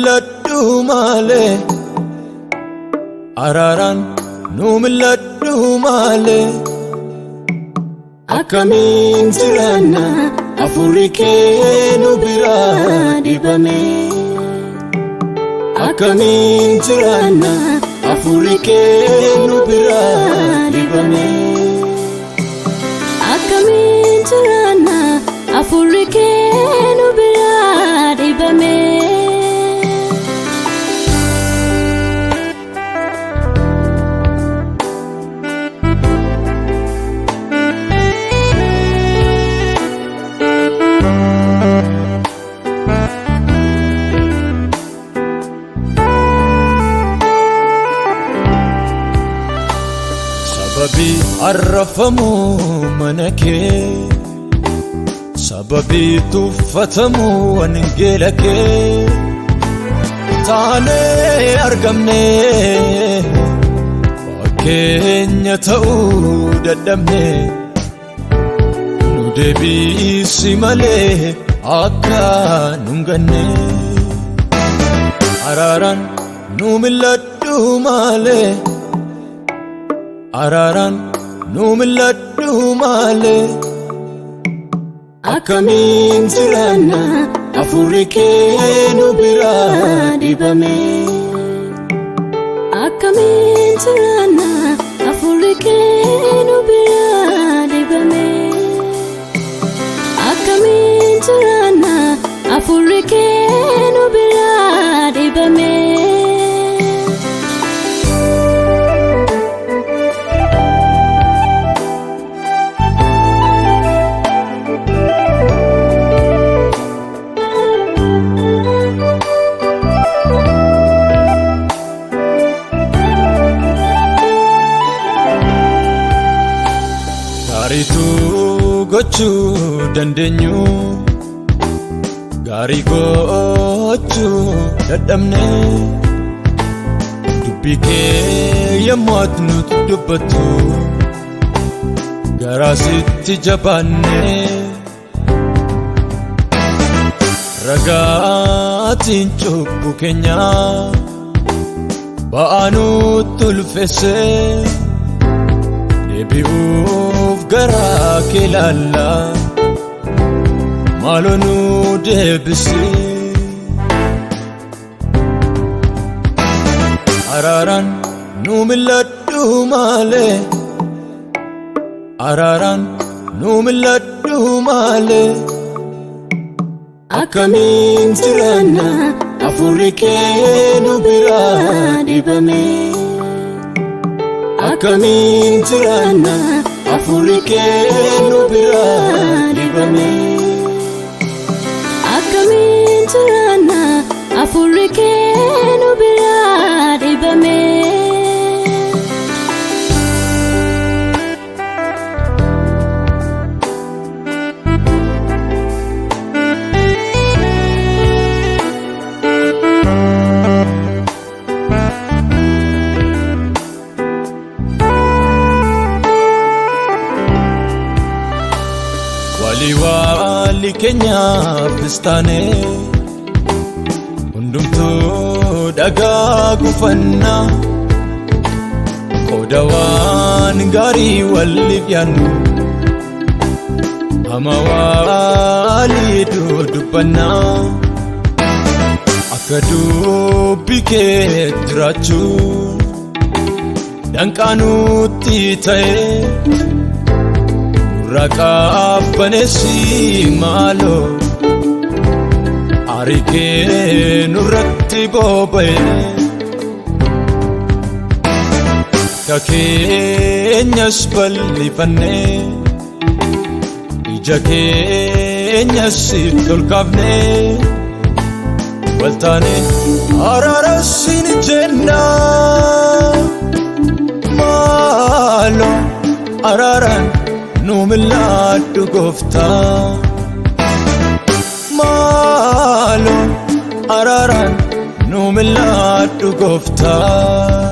mil'adhu malee, araaraan nu mil'adhu malee. Akkamiin jiraanna hafuurri kee nu biraa dhibame? Akkamiin jiraanna hafuurri kee nu biraa dhibame? Akkamiin jiraanna hafuurri kee nu biraa dhibame? Sababii arrafamuu mana kee, sababii tuffatamuu wangeela kee, taanee argamne fakkeenya ta'uu dadhabne. Nu deebisi malee akka nun ganne. Araaraan nu mil'adhu malee, araaraan nu mil'adhu malee. Akkamiin jiraanna hafuurri kee nu biraa dhibame? Akkamiin jiraanna hafuurri kee nu biraa dhibame? Akkamiin jiraanna hafuurri kee nu biraa dhibame? Gaariitu gochuu dandeenyu, gaarii gochuu dadhabne. Dubbii kee yommuu ati nutti dubbattu garaa sitti jabaanne. Ragaatiin cubbuu keenyaa ba'aa nutti ulfeesse, deebi'uuf garaa kee laallaa, maaloo nu deebisi. Araaraan nu mil'adhu malee, araaraan nu mil'adhu malee. Akkamiin jiraanna hafuurri kee nu biraa dhibame? Akkamiin jiraanna hafuurri kee nu biraa dhibame? Akkamiin jiraanna hafuurri kee nu biraa dhibame? Walii walii keenyaafis taane hundumtuu dhagaa gufannaa, qooda waan gaarii waliif yaadnu hama walii dudubbannaa. Akka dubbii kee jiraachuu danqaa nutti ta'e, nurraa qabbaneessi maaloo, aarii kee nurratti boba'e. Akka keenyas bal'ifannee ija keenyas sitti ol kaafnee waltaane araara siin jenna. Maaloo araaraan nu mil'adhu gooftaa, maaloo araaraan nu mil'adhu gooftaa.